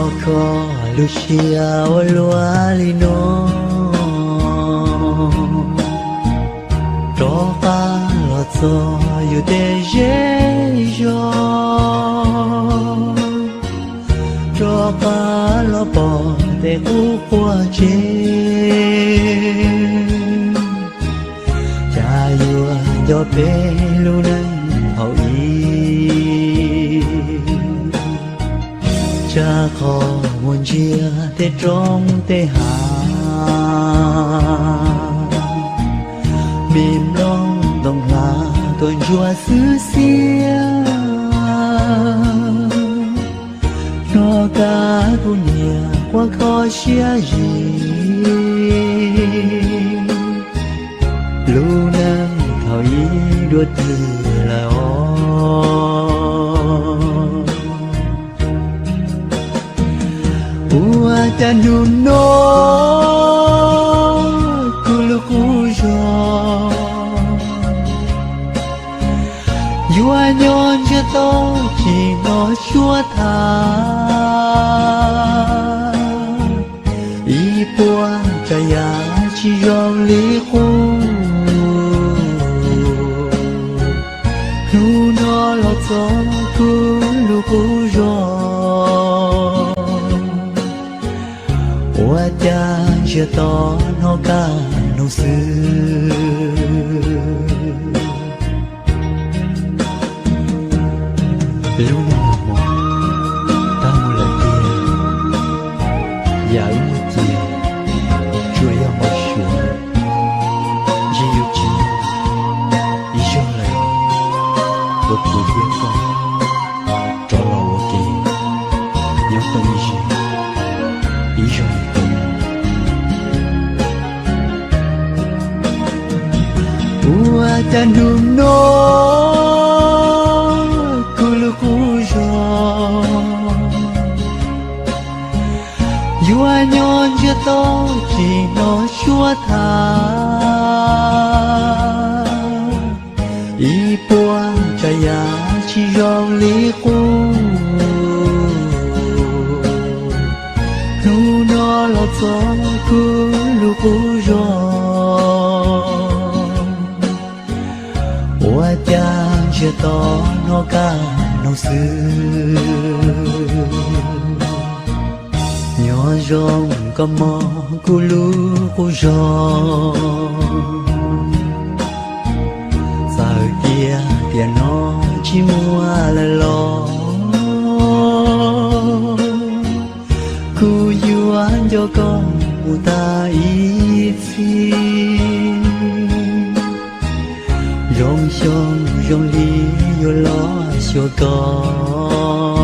Kho lub siab ua luaj li no, rov qab los txog yus tej zej zog, rov qab los pom tej qub quas tsev. Cas yuav nco peb lub neej thaum ub, tsam qhov mus ntsia tej roob tej hav, me nplooj ntoo hlav tuaj ntsuab xwb xiab. Hnov kab kuv niam quaj kho siab zim, lub neej thaum ub dua twg lawm os. Ua cas hnub no kuv lub qub zog yuav nyob ntsiag to tsis hnov suab tham, ib puas tsav yam tsis zoo li qub. Hnub no los txog kuv lub qub zog, ua cas ntsiag to hnov kab noog xwb. Lub neej nag hmo tag mus lawm tiag, yam wb muaj cia tsuas yog npau suav, ntshe yuav tsis muaj ib zaug lawm uas kuv thiab koj rov los ua ke nyob koom ib zig ib zaug li ko. Ua cas hnub no kuv lub qub zog yuav nyob ntsiag to tsis hnov suab tham, ib puas tsav yam tsis zoo li qub. Hnub no los txog kuv lub qub zog, ua cas ntsiag to hnov kab noog xwb. Nyob zoo koj mog kuv lub qub zog, txawm tias tiam no tsis muaj lawm los kuv yuav nco koj mus tas ib txhis. Zoo xyoo zoo li yuav los xyuas koj,